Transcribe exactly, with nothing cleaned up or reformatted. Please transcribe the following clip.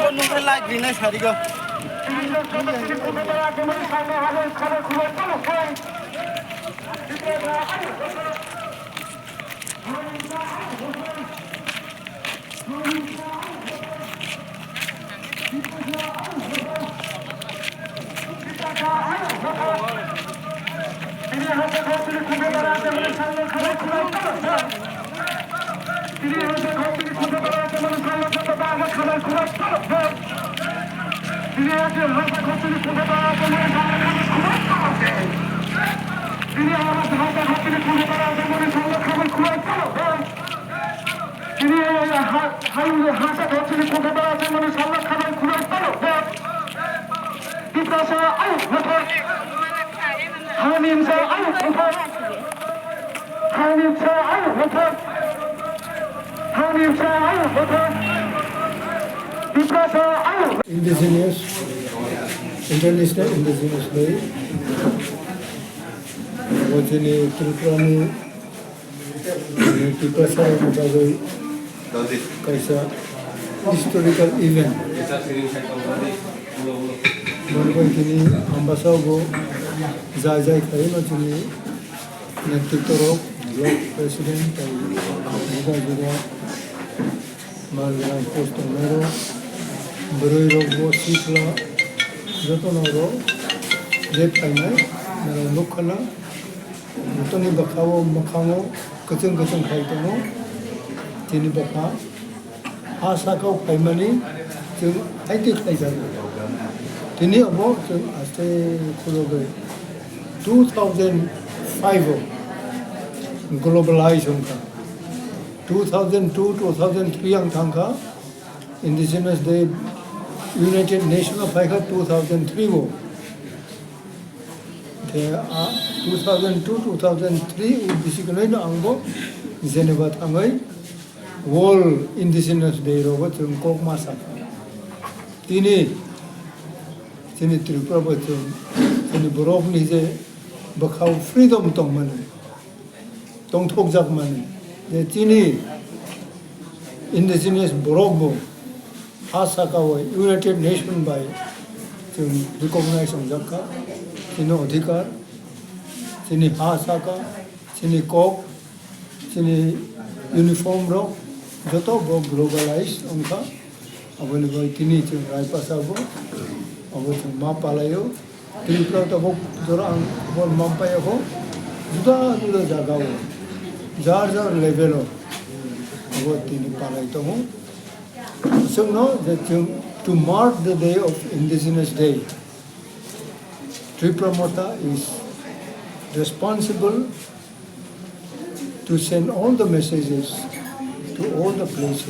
Nungkhe light rinai sarigo. Tiprasa ayuk buphang. Hani himsa ayuk buphang. Hani himsa ayuk buphang. Hani himsa ayuk buphang. Tiprasa ayuk. Indigenous, International Indigenous Day. Bo chini Tripura ni Tiprasa rokni bagwi kaisa historical event. Boni bai tini Ambasa bo jai jai khaino chini netritwa rok, block president tei juda juda mal rang post tongnai rok, bwrwi rok bo sikla jotono rok je phainai norok nukha na. Bwtwni bwkha-o mwkhango kwchwng kwchwng khai tongo. Tini bwkha ha saka-o phaimani chwng haitwi khlaijago. Tini obo chwng aste khulogwi two thousand five-o globalize wngkha. Two thousand two, two thousand three ang thangkha. Indigenous Day United Nation-o phaikha two thousand three-o. Khe, ah, two thousand two, two thousand three bisi kwnaino ang bo Geneva thangwi World Indigenous Day rogo chwng kok ma sakha. Tini chini Tripura bo chwng chini borokni je bwkhao freedom tongmani, tongthokjakmani, je chini indigenous borok bo ha saka o United Nation bai chwng recognize wngjak kha, chini odhikar, chini ha saka, chini kok, chini uniform rok joto bo globalize wngkha. Aboni bai tini chwng Raipasa bo abo chwng ma palaio. Tripura tabuk jora ang khobor manpai kho, juda juda jaga o, jar jar level o abo tini palai tongo. Chwngno je chwng to mark the day of Indigenous Day, Tripura Motha is responsible to send all the messages to all the places.